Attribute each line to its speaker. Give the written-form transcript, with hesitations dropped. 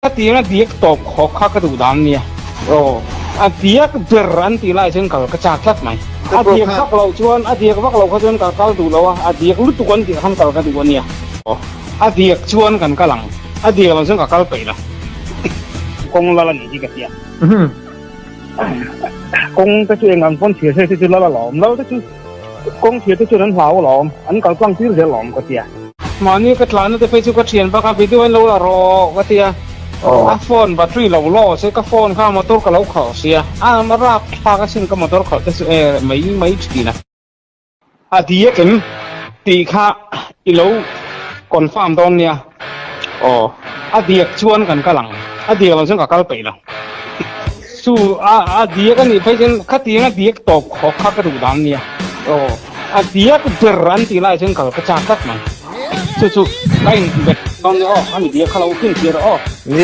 Speaker 1: Khatianga diak tawp khawk kha ka duh dan nia. Aw, a diak ber an tih lai chuan kal ka chak tlat mai. A diak vak loh chuan, a diak vak loh kha chuan ka kal duh lo a, a diak lutuk an tih khan kal ka duh a nia. Aw, a diak chuan kan kal ang, a diak loh chuan ka kal peih lo. Kawng lal a nih hi ka tia. Kawng te chu eng ang pawn thir se te chu lal alawm, lal te chu kawng thir te chuan an hlau alawm, an kal tlang tir zel alawm ka tia. Mahni ka tlanna te phei chu ka thian bak a, video in lo la rawh ka tia, a phone battery lo law se ka phone kha motor ka lo khalh sia, a rap thlak asin ka motor khalh te chu e mai mai thin a. A diak em tih kha i lo confirm dawn nia. Aw, a diak chuan kan kal ang, a diak lo chuan ka kal peih lo. Chu a a diak a nih phei chuan khatiang a diak tawp khawk kha ka duh dan nia. Aw, a diak ber an tih lai chuan kal ka chak tlat mai. Chu chu ka in bet dawn nia aw, a mi diak kha lo khin tir aw.
Speaker 2: Nia.